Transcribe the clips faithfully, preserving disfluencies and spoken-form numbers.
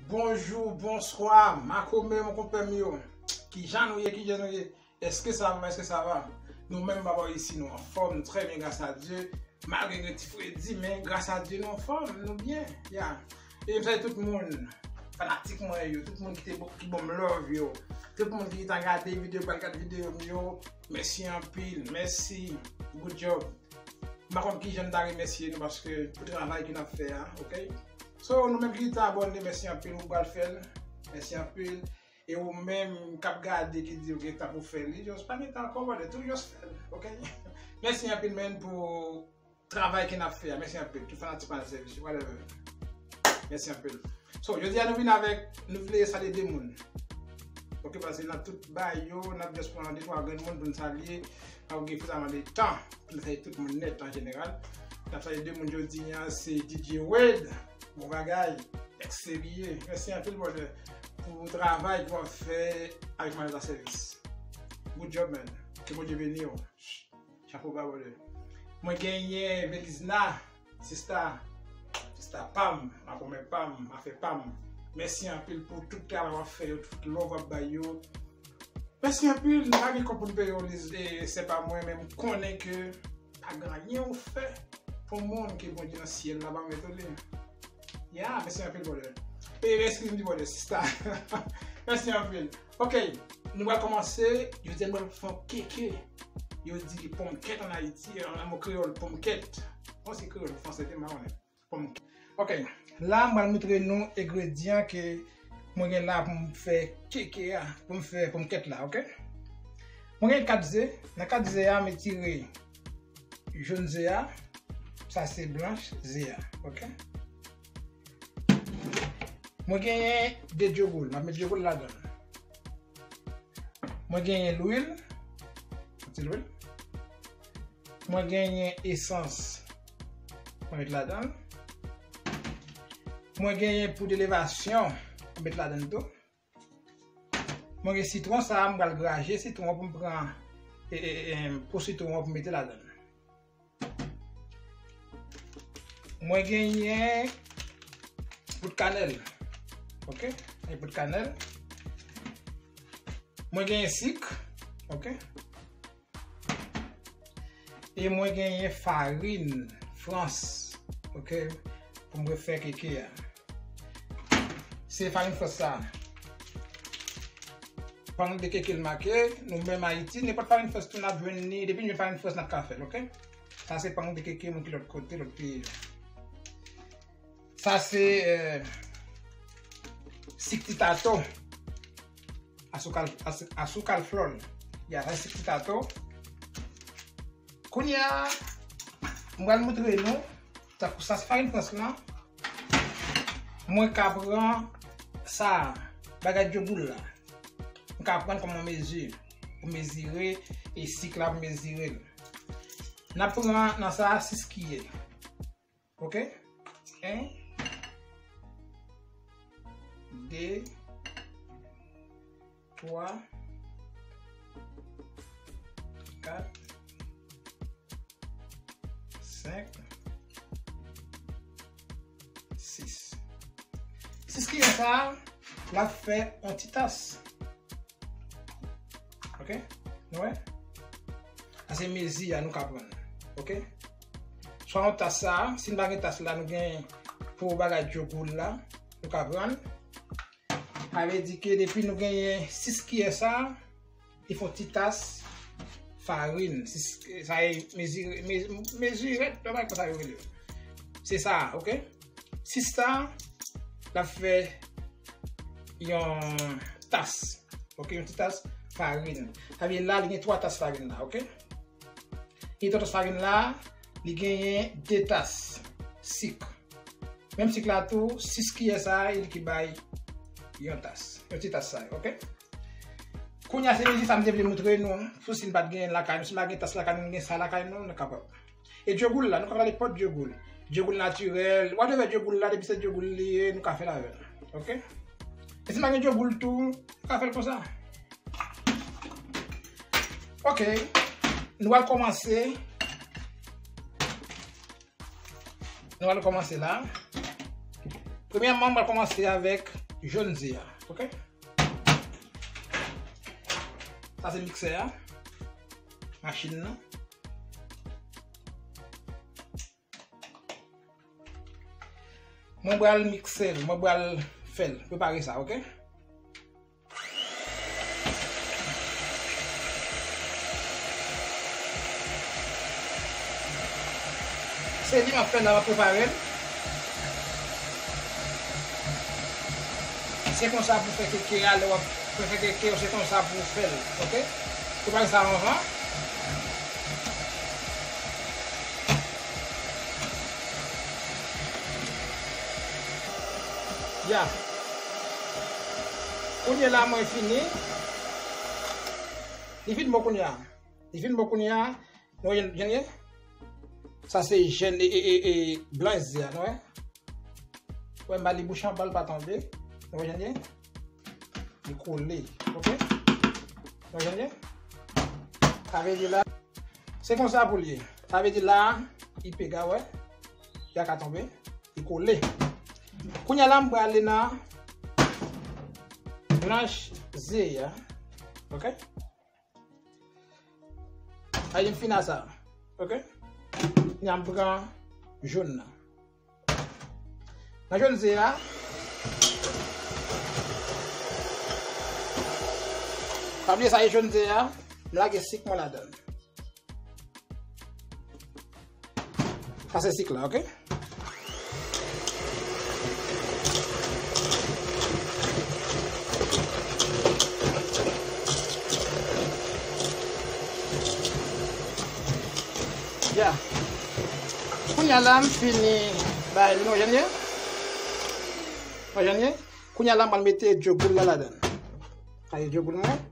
Bonjou, bonswa, makomè, mon konpè m yo. Kijan nou ye, kijan nou ye? Èske sa va, èske sa va? Nou menm, papa, isi, nou anfòm, nou trè byen, gras a Dye. Malgre gen ti fredi, men gras a Dye, nou anfòm, nou byen. Ya. E m salye tout moun, fanatik mwen yo, tout moun ki te bo-, ki ban m love yo, tout moun ki ta gade videyo, pral gade videyo m yo, mèsi anpil, mèsi, good job. M pa konn kijan m ta remèsye nou paske pou travay ke n ap fè a, oke? So, nou menm ki ta abòne, mèsi anpil, ou pral fè l, mèsi anpil. E ou menm k ap gade ki di ou gentan pou fè li, just pa mete ankò, brother, tou just fè l, oke? Mèsi anpil, man, pou travay ke n ap fè a. Mèsi anpil. Tout fanatik pa nan sèvis yo, whatever. Mèsi anpil. So, jodi a nou vin avèk, nou vle salye de moun. Oke, paske nan tout bay yo, n ap just pran de twa grenn moun pou n salye. Pa gen fouta mande tan pou n salye tout moun nèt an jeneral. N ap salye de moun jodi a, se D J Wade. Bon bagay. Nèg serye. Mèsi anpil, brother, pou travay ke w ap fè avèk Malèz a Sèvis. Good job, man. Ke Bondye beni w. Chapo ba, brother. Mwen genyen Velizna, sista, sista pa m, makomè pa m, afè pa m. Mèsi anpil pou tout travay w ap fè yo, tout love w ap bay yo. Mèsi anpil, m pa gen kòb pou m peye w, Liz, e, sè pa mwen, men m konnen ke pa gen anyen ou fè pou moun ke Bondye nan syèl la pa mèt ou li. Ya, mèsi anpil, brother. E, excuse me, brother, sista. Mèsi anpil. Ok, nou pral kòmanse. Jodi a nou pral fè yon keke. Yo di li ponmkèt an Ayiti, an mo kreyòl, ponmkèt. Bon, se kreyòl, franse, te, m pa konnen. Ponmkèt. Ok, la, m pral montre nou engredyan ke mwen gen la pou m fè keke a, pou m fè ponmkèt la, ok? Mwen gen kat ze. Nan kat ze a, m retire jòn ze a. Sa se blanch ze a, ok? Mwen genyen de djogoul. M ap met djogoul ladan l. Mwen genyen lwil. Yon ti lwil. Mwen genyen esans. Mwen met ladan l. Mwen genyen poud elevasyon. Mwen met ladan l tou. Mwen gen sitwon sa a, m pral graje sitwon an pou m pran, e, e, e, po sitwon an pou m mete ladan l. Mwen genyen poud kanèl. Ok? Gen poud kanèl. Mwen genyen sik. Ok? E mwen genyen farin frans. Ok? Pou mwen fè keke a. Se farin frans sa. Pann de keke l make, nou menm Ayiti, nenpòt farin frans tou n ap jwenn li, depi n jwenn farin frans n ap ka fè l, ok? Sa se pann de keke moun ki lòt kote, lòt peyi yo. Sa se, eh, sik ti tato. Asou kal-, asou, asou kalflòl. Ya, sa se sik ti tato. Kounye a, mwen pral montre nou, tankou sa se farin frans lan, mwen ka pran sa, bagay djogoul la. Mwen ka pran kòm yon mezi, pou mezire, e sik la pou mezire l. N ap pran nan sa sis kiyè. Ok? En, de, twa, kat, senk, sis. Sis kiyè sa a, l ap fè yon ti tas. Ok? Nou wè? Sa se mezi a nou ka pran. Ok? Swa yon tas sa a, si n pa gen tas la, nou gen pou bagay djogoul la, nou ka pran. Sa vle di ke depi nou genyen sis kiyè sa a, li fè yon ti tas farin. Sis, sa e mezire, mezi-, mezirèt, yon bagay konsa yo rele yo. Se sa, ok? Sis sa, l ap fè yon tas. Ok, yon ti tas farin. Sa vle di la, li gen twa tas farin la, ok? Li gen twa tas farin la, li genyen de tas sik. Menm sik la tou, sis kiyè sa a, e li ki bay yon tas. Yon ti tas sa yo, ok? Kounye a se mezi sa m te vle montre nou, pou si n pa t genyen lakay nou. Si n pa gen tas lakay nou, nou gen sa lakay nou, nou kapab. E djogoul la, nou ka pran nenpòt djogoul. Djogoul natirèl, whatever djogoul la, depi se djogoul li ye, nou ka fè l avè l. Ok? E si n pa gen djogoul tou, nou ka fè l konsa. Ok. Nou al kòmanse. Nou al kòmanse la. Premyèman, m pral kòmanse avèk jòn ze a, oke? Sa se miksè a, machin nan. Mwen pral mikse l, mwen pral fè l. Prepare sa, oke? Se li m ap fè la, m ap prepare l. Se konsa pou fè keke a, lè w ap fè keke, se konsa pou fè l, oke? Prepare sa anvan. Ya. Kounye la mwen fini. Li fin bon kounye a. Li fin bon kounye a. Nou wè jan l ye? Sa se jèn e, e, e, e blan ze a, nou wè? Wè, m ba li bouch anba l pa tonbe. Nou wè jan l ye? Li kole. Oke? Nou wè jan l ye? Sa vle di la, se konsa pou l ye. Sa vle di la, li pega, wè. Li pa ka tonbe. Li kole. Kounye a la, m prale nan blanch ze a. Oke? Sa vle di m fin a sa. Oke? Kounye a m pran jòn nan. Nan jòn ze a, pa bliye sa e jòn ze a, m lage sik mwen ladan l. Sa se sik la, oke? Ya. Kounye a la, m fini bay li, nou wè jan l ye? Nou wè jan l ye? Kounye a la, m pral mete djogoul la ladan l. Sa e djogoul mwen.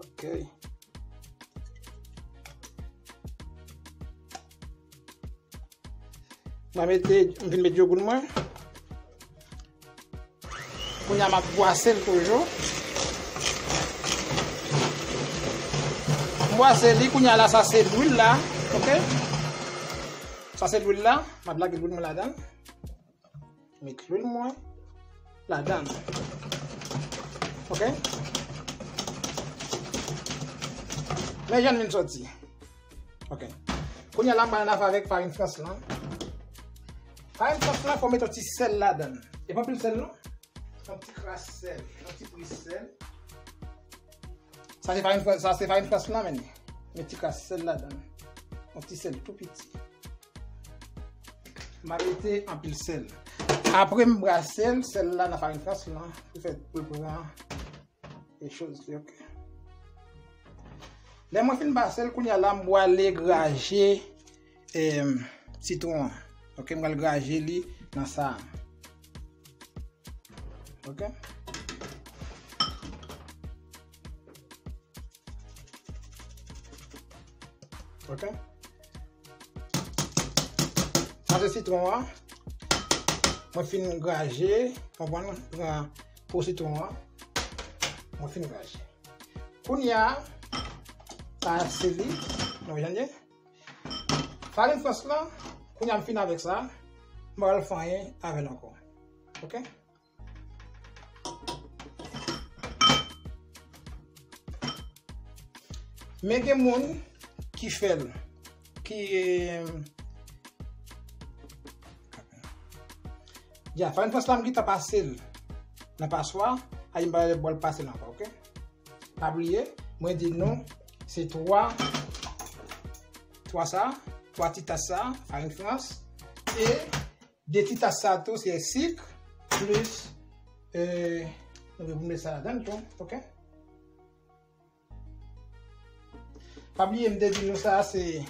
Oke. Mwen mete, m vin met djogoul mwen. Kounye a m ap bwase l toujou. M bwase li, kounye a la, sa se lwil la. Oke? Sa se lwil la. M ap lage lwil mwen ladan l. Met lwil mwen ladan. Oke? Men jan l vin soti. Oke. Kounye a la, m pral ann avè avèk farin frans lan. Farin frans lan, fò w met yon ti sèl ladan. E pa anpil sèl, non. Yon ti kras sèl. Yon ti pri sèl. Sa se farin frans, sa se farin frans lan, men. Met ti kras sèl ladan. Yon ti sèl tou piti. M pa mete anpil sèl. Apre m brase l, sèl la nan farin frans lan, pou fè, pou l pran e choz li, oke. Lè mwen fin brase l, kounye a la, m prale graje, em, sitwon an. Oke, m pral graje li nan sa a. Oke. Oke. Sa se sitwon an. Mwen fin graje, konprann, pran po sitwon an. Mwen fin graje. Kounye a, sa se li. Nou wè jan l ye. Farin frans lan, kounye a m fin avèk sa, m pa pral fè anyen avè l ankò. Oke? Men gen moun ki fè l, ki, eh, ya, farin frans la, m gentan pase l nan paswa, a, m pa pral pase l ankò, oke? Pa bliye, mwen di nou, se twa, twa sa, twa ti tas sa, farin frans, e de ti tas sa tou, se sik, plis, eh, nou gen pou met sa ladan tou, oke? Pa bliye, m te di nou sa, se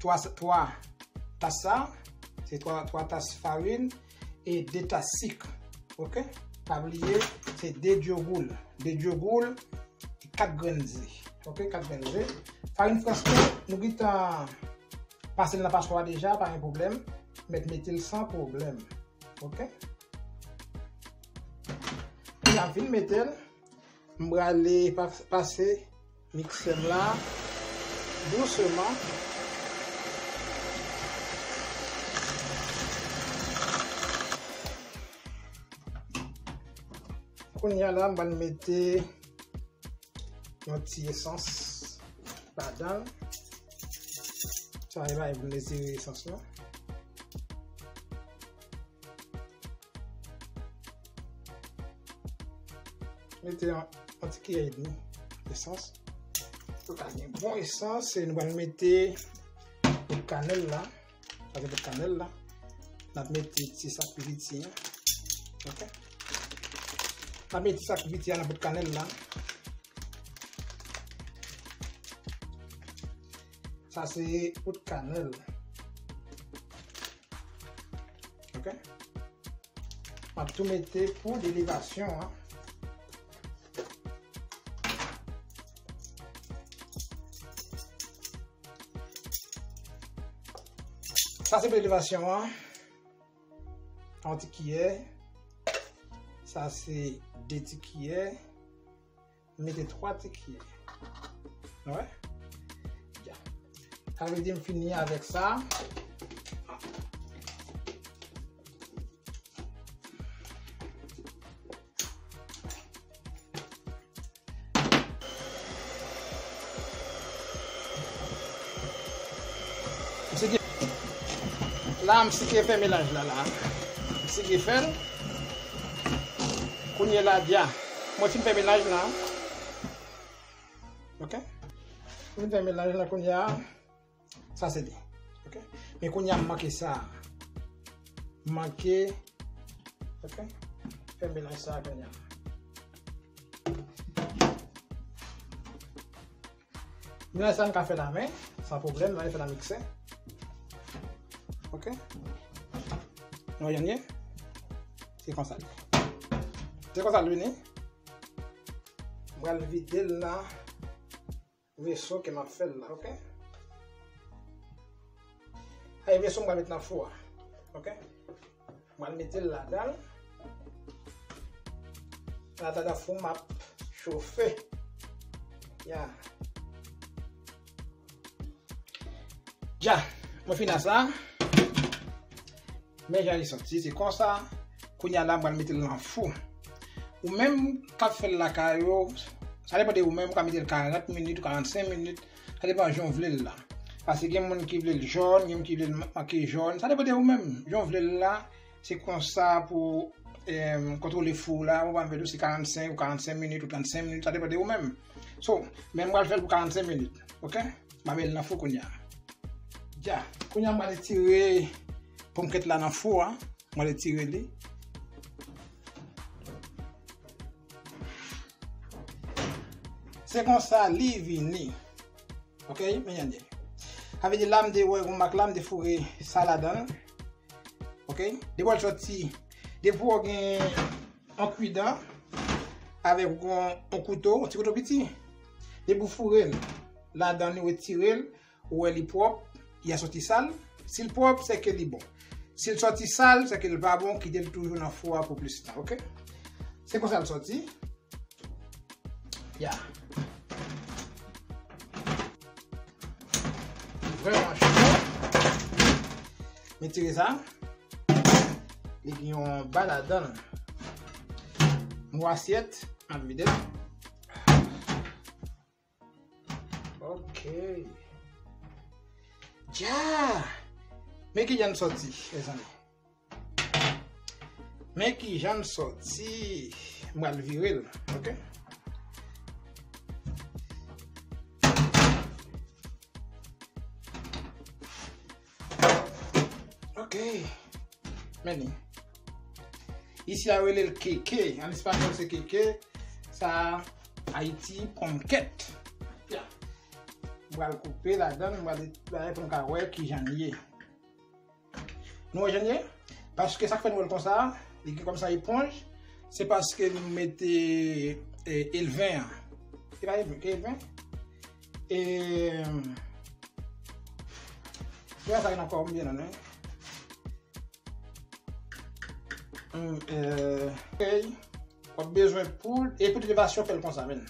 twa, twa tas sa, se twa, twa tas farin e de tas sik. Oke? Pa bliye, se de dyogoul. De dyogoul, kat grenn ze. Oke? Kat grenn ze. Farin frans nou, nou gentan pase l nan paswa deja, pa gen pwoblèm. Mèt mete l san pwoblèm. Oke? Kounye a m fin mete l. M prale pa-, pase miksè m la dousman. Kounye a la, m pral mete yon ti esans ladan l. Sa e bay pou m retire esans lan. Mete yon, yon ti kiyè edmi esans. Pou ka gen bon esans, e nou pral mete bout kanèl la. Sa se bout kanèl la. N ap mete ti sa k pi piti an. Ok. N ap mete ti sa k pi piti an nan bout kanèl la. Sa se bout kanèl. Ok. M ap tou mete poud elevasyon an. Sa se poud elevasyon an. Yon ti kiyè. Sa se de ti kiyè. M mete twa ti kiyè. Nou wè? Ya. Sa vle di m fini avèk sa. M sike, la, m sike fè melanj la, la. M sike fè l. Kounye a la, dja. Mwen fin fè melanj la. Ok? Mwen fin fè melanj la kounye a. Sa se li. Ok? Men kounye a m manke sa. M manke. Ok? Fè melanj sa kounye a. Melanj sa m ka fè nan men, san pwoblèm, m ale fè nan miksè. Ok? Nou wè jan l ye? Se konsa l ye. Se konsa l vini. M pral vide l nan veso ke m ap fè l la, ok? Ay, veso m pral met nan fou a. Ok? M pral mete l ladan l. An atandan fou m ap chofe. Ya. Dja, mwen fin a sa. Men jan li soti, se konsa. Kounye a la, m pral mete l nan fou. Ou menm k ap fè l lakay ou, sa depann de ou menm, ou ka mete l karant minit ou karannsenk minit. Sa depann jan w vle l la. Paske gen moun ki vle l jòn, gen moun ki vle l ma-, make jòn. Sa depann de ou menm. Jan w vle l la, se konsa pou, em, kontwole fou w la. Ou pa vle l se karannsenk ou karannsenk minit ou trannsenk minit. Sa depann de ou menm. So, men m pral fè l pou karannsenk minit. Ok? M ap met l nan fou kounye a. Dja. Kounye a m pral retire ponkèt la nan fou a. M pral retire li. Se konsa li vini. Ok, men jan l ye. Sa vle di la m te wè yon mak la, m te foure sa ladan l. Ok, depi w al soti, depi w gen yon kwidan avèk yon, yon kouto, yon ti kouto piti. Depi w foure l ladan l, ou retire l, ou wè li pwòp, li a soti sal. Si l pwòp, se ke li bon. Si l soti sal, se ke l pa bon, kite l toujou nan fou a pou plis tan, ok? Se konsa l soti. Ya. Vrèman cho. Men tire sa. Li gen yon ba ladan l. Yon asyèt, m ap vide l. Ok. Dja! Men ki jan l soti, mezanmi. Men ki jan l soti. M pral vire l, ok? Ok. Men li. Isi a yo rele l keke. An espanyòl se keke. Sa Ayiti, pòmkèt. Ya. M pral koupe ladan l, m pral bay pou n ka wè ki jan l ye. Nou wè jan l ye? Paske sa k fè nou wè l konsa, li gen kòm sa eponj, se paske nou mete, e, elven an. Se pa elven, ke elven? E, elven sa gen ankò, m byen non, wi. Hmm, e, ok. W ap bezwen poud, e poud elevasyon fè l konsa, men.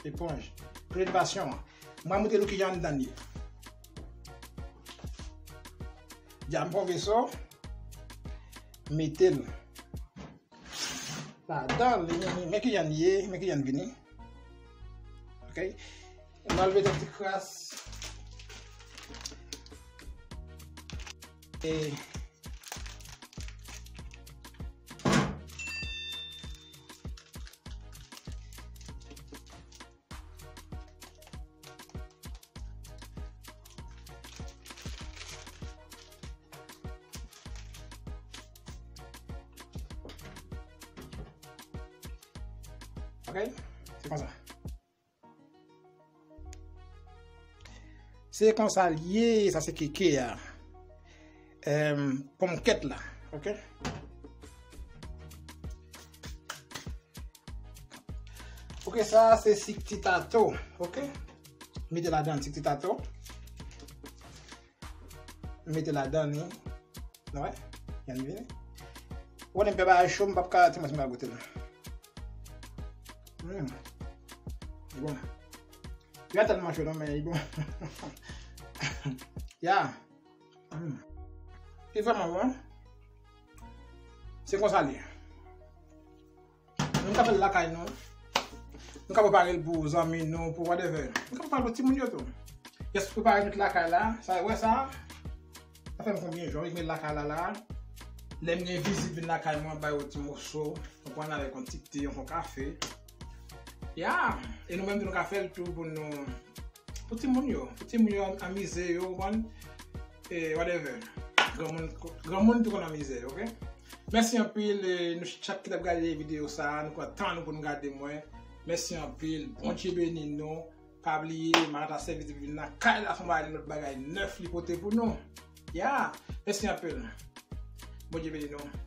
Eponj. Poud elevasyon an. M a montre nou kijan anndan l ye. Dja m pran veso. Mete l. Ladan li, men ki jan li ye, men ki jan li vini. Ok. Nou al mete ti kras. E Ok? Se konsa. Se konsa l ye, sa se keke a. Em, ponmkèt la, ok? Ok, sa se sik ti tato, ok? Mete ladan sik ti tato. Mete ladan li. Nou wè? Jan li vini. Ou konnen m fè bagay cho, m p ap ka, timoun, m pa goute l. Mm. Li bon. Li pa tèlman cho non, men li bon. Ya. Mm. Li vrèman bon. Se konsa li ye. Nou ka fè l lakay nou. Nou ka prepare l pou zanmi nou, pou whatever. Nou ka prepare l pou timoun yo tou. Yes, prepare nou lakay la. Sa, wè sa? Sa fè m konbyen jou, m met lakay la la. Lè m gen vizit vin lakay mwen, bay yo ti moso. Konprann, avèk yon ti te, yon kafe. Ya! E nou menm tou nou ka fè l tou pou nou, pou timoun yo. Pou timoun yo amize yo, ou konprann? E whatever. Granmoun, granmoun tou konn amize yo, ok? Mèsi anpil, e nou chak ki t ap gade videyo sa a, nou pran tan nou pou nou gade mwen. Mèsi anpil, Bondye beni nou. Pa bliye, Marata Sèvis depi vin nan kay la, se yon bagay, lòt bagay nèf li pote pou nou. Ya, mèsi anpil. Bondye beni nou.